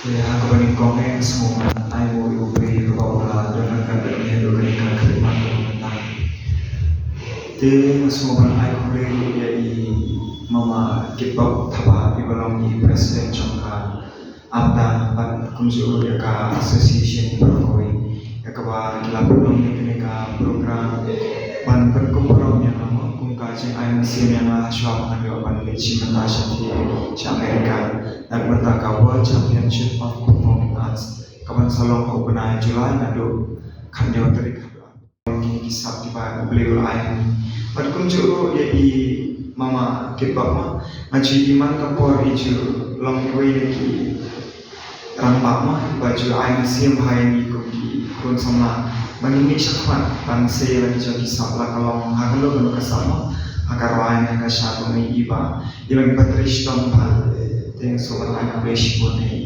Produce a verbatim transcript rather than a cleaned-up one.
Te ha kaba nyngkong eh nga sngewbha ban ai mo ïa u Blei kaba u la don ryngkat bad ngi haduh kane ka khlieh mat kaba mynta. Te nga sngewbha ban ai khublei ïa i Mama Kitbok Thabah, iba long i president jong ka APDA bad kumjuh ruh ïa ka association baroh kawei, ïa kaba ki la pynlong ïa kane ka program ban pynkup burom ïa nga mo kum ka jingai mynsiem ïa nga shuwa ba ngan ïoh ban leit shim bynta shatei sha America. Bad mynta ka World Championship of Performing Arts kaban sa long ha u bnai July naduh khathynñiew tarik haduh ar. Kine ki sap kiba U Blei u la ai ha ngi. Bad kumjuh ruh ïa i Mama Kitbok mo, nga ju ïohi man ka por i ju long iwei na ki rangbah mo ba ju ai mynsiem bha ïa ngi kum ki khun samla ba ngin mih shakhmat ban sei ïa la ki jong ki sap, la ka long ha kano kano ka sap mo, ha ka rwai ne ha ka shad, ba ngi i ba i ba ngi pyntrei shitom bha. Te nga sngewbha ban ai khublei shibun ïa i